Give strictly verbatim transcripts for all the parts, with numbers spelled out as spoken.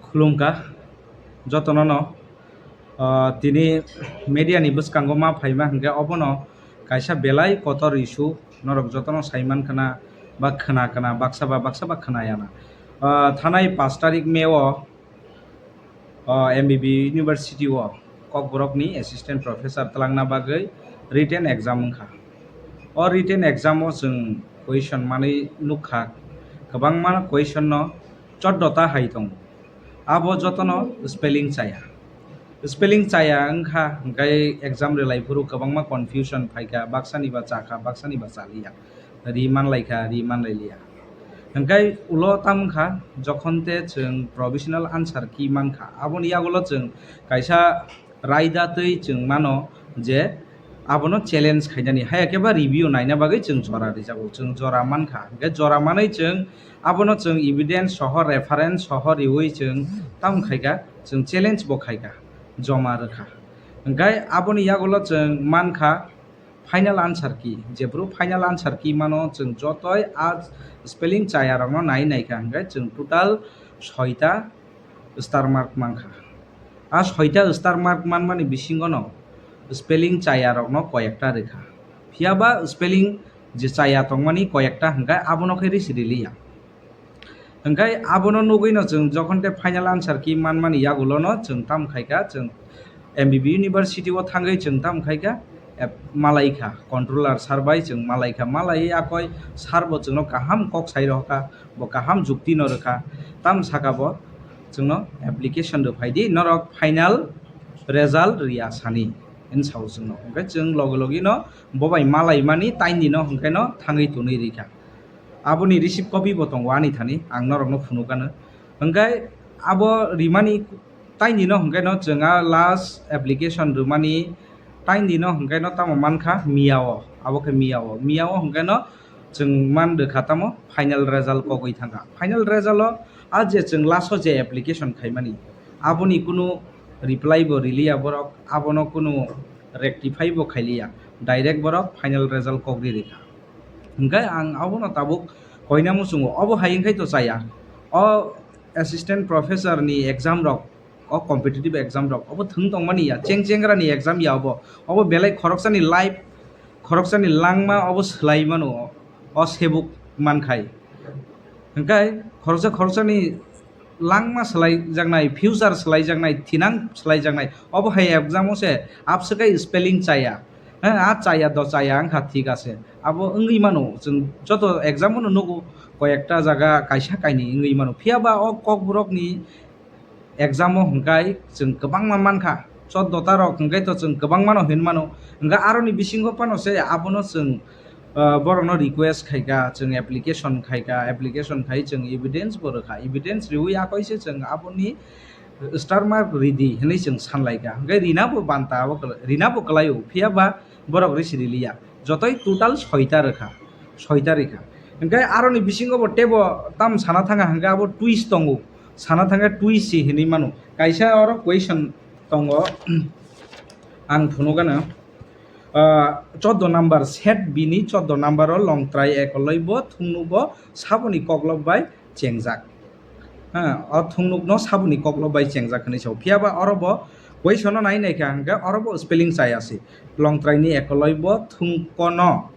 Khulumkha jotono no, ah, tini media ni bwskango ma phaima hwnkhe obono kaisa belai kotor issue, norok jotono sai mankha na ba khwna kana, baksa ba baksa ba khwnaya na. Ah, thanai pash tarik May o, ah, M B B University o Kokborok ni assistant professor twlangna bagwi written exam wngkha. O written exam o chwng question manwi nukha, kwbangma question no choddo ta hai tongo. Abo jotono spelling chaya. Spelling chaya wngkha, hwnkhe exam rwlai phuru kwbangma confusion phaikha, baksani ba chakha, baksani ba chaliya, ri manlaikha, ri manlailiya. Hwnkhe ulo tamo wngkha, jokhon te chwng provisional answer key mankha, aboni yagulo chwng kaisa raida twi chwng mano je abono challenge khainani, haya khe ba review naina bagwi chwng jora rijago, chwng jora mankha. Hwnkhe jora manwi chwng abono chwng evidence soho, reference soho riwi chwng tamo khaikha, chwng challenge bo khaikha, joma rwkha. Hwnkhe aboni yagulo chwng mankha final answer key, jephru final answer key mano chwng jotoi a spelling chaya rokno nai naikha, hwnkhe chwng total soita star mark mankha. A soita star mark manmani bisingono spelling chaya rokno koyekta rwkha. Phiyaba spelling je chaya tongmani koyekta hwnkhe abono khe risi riliya. Hwnkhe abono nugwino chwng jokhon te final answer key manmani yagulono chwng tamo khaikha, chwng M B B University o thangwi chwng tamo khaikha, ep-, malaikha, controller sir bai chwng malaikha, malaiwi akoi sir bo chwngno kaham kok sai rohorkha, bo kaham jukti no rwkha, tamo saka bo chwngno application rwphai di, norok final result riya sani, hwn sao chwngno. Hwnkhe chwng logi logi no bo bai malaimani taini no hwnkhe no thangwi tonwi rikha. Aboni receipt copy bo tongo ani thani, ang norokno phunukano. Hwnkhe abo rimani taini no hwnkhe no chwng a last application rwmani taini no hwnkhe no tamo mankha miya o, abo khe miya o, miya o hwnkhe no chwng man rwkha tamo final result kogwi thangkha. Final result o a je chwng last o je application khaimani, aboni kunu reply bo riliya borok, abono kunu rectify bo khailiya, direct borok final result kogri rikha. Hwnkhe ang abono tabuk koina muchungo, obo hai wngkhai to chaya. O assistant professor ni exam rok, o competitive exam rok, obo thwng tongmani ya, cheng chengra ni exam ya obo. Obo belai khoroksani life, khoroksani langma obo swlai mano, o sebuk mankhai. Hwnkhe khoroksa khoroksani langma swlaijaknai, future swlaijaknai, thinang swlaijaknai, obo hai exam o se abswk kai spelling chaya. Heh, a chaya do chaya wngkha, thik ase. Abo wngwi mano, chwng joto exam o no nugo, koyekta jaga kaisa kainwi wngwi mano. Phiya ba o Kokborok ni exam o hwnkhe chwng kwbangma mankha, choddo ta rok hwnkhe to chwng kwbangma no hin mano. Hwnkhe aroni bisingo phano se abono chwng, ah, borokno request khaikha, chwng application khaikha, application khai chwng evidence bo rwkha, evidence riwi akoi se chwng aboni star mark ridi hinwi chwng sanlaikha. Hwnkhe rina bo banta abo kwlai, rina bo kwlaio, phiya ba borok risi riliya. Jotoi total soita rwkha, soita rikha. Hwnkhe aroni bisingo bo tebo tam sana thanga hwnkhe abo twist tongo, sana thangkhe twist si hinwi mano. Kaisa oro question tongo, ang phunukgano, ah, choddo number, set B ni choddo number o longtrai ekoloi bo thungnu bo saboni koklop bai chengjak. Ha, o thungnukno saboni koklop bai chengjak hinwi sao. Phiya ba oro bo question no nai naikha hwnkhe oro bo spelling chaya se. Longtrai ni ekoloi bo thungkono,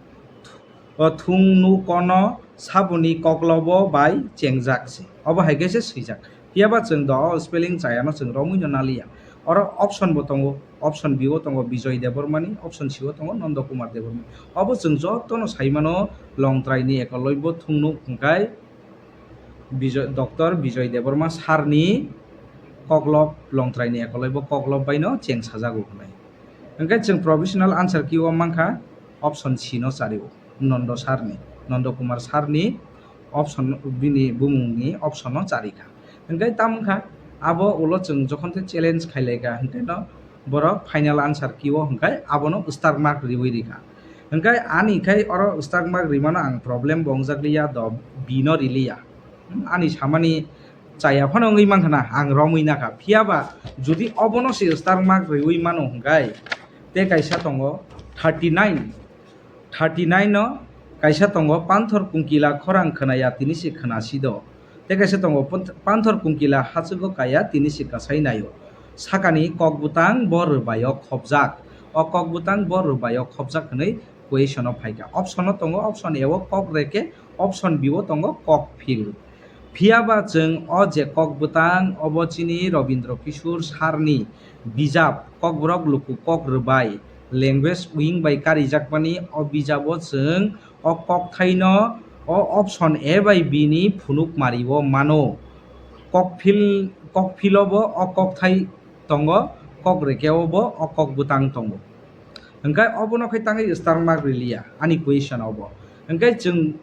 o thungnukono saboni koklobo bai chengjak se. Obo hai khe se swijak. Phiya ba chwng do o spelling chaya no chwng romwi no naliya. Oro option bo tongo, option B o tongo Bijoy Debbarma ni, option C o tongo Nondo Kumar Debbarma ni. Obo chwng joto no sai mano, Longtrai ni ekoloi bo thungnuk hwnkhe Bijoy, Doctor Bijoy Debbarma sir ni koklop, Longtrai ni ekoloi bo koklop bai no cheng sajago hwnwi. Hwnkhe chwng provisional answer key o mankha option C no chario, Nondo sir ni, Nondo Kumar sir ni option, bini bumung ni option no charikha. Hwnkhe tamo wngkha abo ulo chwng jokhon khe challenge khailaikha hwnkhe no borok final answer key o hwnkhe abono star mark riwi rikha. Hwnkhe ani khai oro star mark rimano ang problem bo wngjak liya do, B no riliya. Hmm, ani samani chaya phano wngwi mankha na, ang romwi nakha. Phiya ba jodi obono se star mark riwi mano hwnkhe tei kaisa tongo thirty nine, thirty nine no kaisa tongo, "Panthor kungkila khorang khwnaya tini se khwnasi do." Tei kaisa tongo, pon-, panthor kungkila hachwgo kaya, tini se kasai naio. Sakani kok bwtang bo rwbaio khopjak. O kok bwtang bo rwbaio khopjak hwnwi question o phaikha. Option o tongo, option A o kok reke, option B o tongo kok phil. Phiya ba chwng o je kok bwtang, obo chini Robindra Kishore sarni bijap Kokborok Luku Kok Rwbai, language wing bai karijakmani o bijabo chwng o kokthaino o option A bai B ni phunuk mario mano. Kokphil, kokphilo bo o kokthai tongo, kok rekeo bo o kok bwtang tongo. Hwnkhe obono khai tangwi star mark riliya ani question obo. Hwnkhe chwng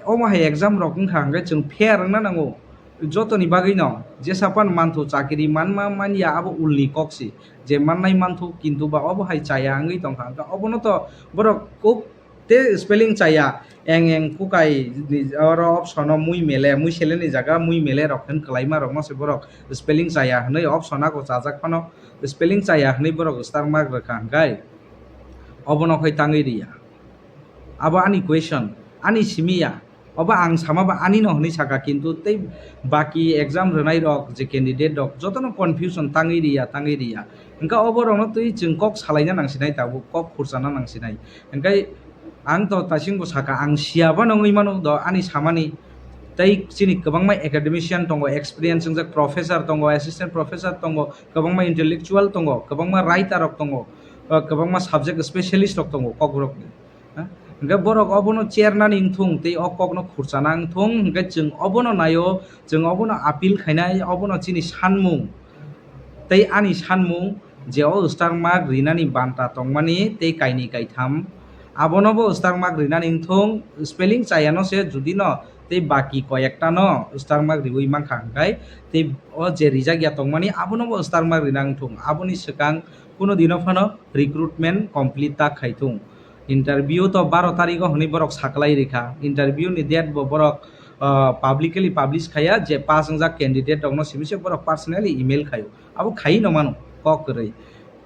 omo hai exam rok wngkha hwnkhe chwng fair wngna nango. Jotoni bagwino jesa phano manthu chakiri manma manya abo ulni kok se, je mannai manthu kintu ba obo hai chaya wngwi tongkha. Hwnkhe obono to borok kok Tei spelling chaya, eng eng kukai ni oro option o mui mele, mui sele ni jaga mui mele rok hin kwlaima rok no se borok spelling chaya hinwi option ako chajak phano spelling chaya hinwi borok star mark rwkha hwnkhe obono khai tangwi riya. Abo ani question, ani simi ya. Obo ang sama ba ani no hinwi saka, kintu tei baki exam rwnai rok je candidate rok jotono confusion tangwi riya, tangwi riya. Hwnkhe obo rokno twi chwng kok salaina nangsinai tabuk, kok khurchana nangsinai. Hwnkhe ang to taisingbo saka, ang siya phano wngwi mano do ani samani. Tei chini kwbangma academician tongo, experience wngjak professor tongo, assistant professor tongo, kwbangma intellectual tongo, kwbangma writer rok tongo, uh, kwbangma subject specialist rok tongo Kokborokni. Ha? Hwnkhe borok obono chernani wngthung tei o kokno khurchana wngthung, hwnkhe chwng obono naio, chwng obono appeal khainai, obono chini sanmung. Tei ani sanmung je o star mark rinani banta tongmani tei kainwi kaitham, abono bo star mark rinani wngthung, spelling chayano se judino tei baki koyektano star mark riwi mankha hwnkhe tei o je rijak ya tongmani abono bo star mark rina wngthung, aboni swkang kuno dino phano recruitment complete ta khaithung. Interview to baro tarigo hwnwi borok saklai rikha, interview ni date bo borok, ah, publicly publish khaya je pass wngjak candidate rokno simi se borok personally email khaio, abo khaiwi no mano kok kwrwi.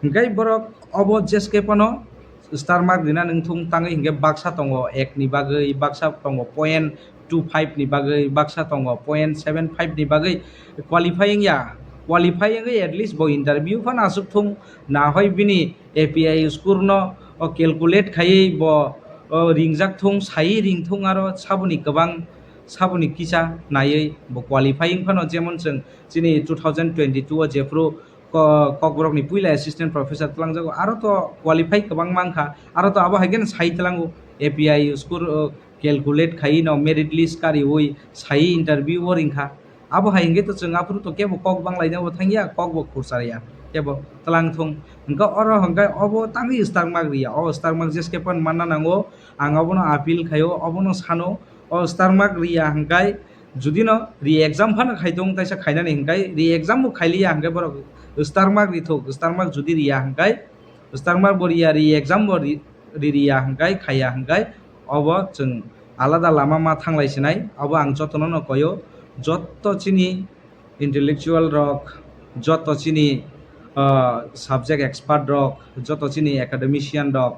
Hwnkhe borok obo jeske phano star mark rina nangthung tangwi hwnkhe baksa tongo ek ni bagwi, baksa tongo point two five ni bagwi, baksa tongo point seven five ni bagwi qualify wngya, qualify wngwi at least bo interview phano aswk thung, na hoi bini A P I score no o calculate khaiwi bo o ringjak thung, sai ringthung aro saboni kwbang, saboni kisa naiwi bo qualify wng phano, jemon chwng chini two thousand twenty-two o jephru ko-, Kokborokni puila assistant professor twlangjago, aro to qualify kwbang mankha, aro to abo hai kheno sai twlango A P I score o calculate khaiwi no merit list kariwi sai interview o ringkha. Abo hai hwnkhe to chwng aphuru to kebo kok banglaina bo thangya, kok bo khurcharya, kebo twlang thung. Hwnkhe oro hwnkhe obo tangwi star mark riya, o star mark jeske phano manna nango, ang obono appeal khaio, obono sano, o star mark riya hwnkhe judino re-exam phano khai tongo, taisa khainani hwnkhe re-exam bo khailiya hwnkhe borok star mark rithok, star mark judi riya hwnkhe star mark bo riya, re-exam bo ri-, ririya hwnkhe, khaiya hwnkhe, obo chwng alada lama ma thanglai sinai, abo ang jotono no koyo, joto chini intellectual rok, joto chini, ah, subject expert rok, joto chini academician rok,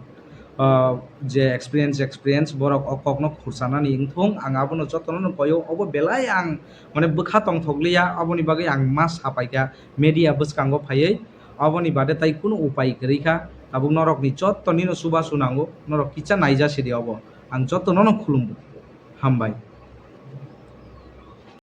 ah, je experience, experience borok o kokno khurchanani wngthung, ang abono jotono no koyo, obo belai ang mane bwkha tongthokliya, aboni bagwi ang ma sapaikha media bwskango phaiwi, aboni bade tai kunu upai kwrwi kha, tabuk norokni joto nino chubachu nango, norok kisa naija sidi obo, ang jotono no khulumgo, hambai.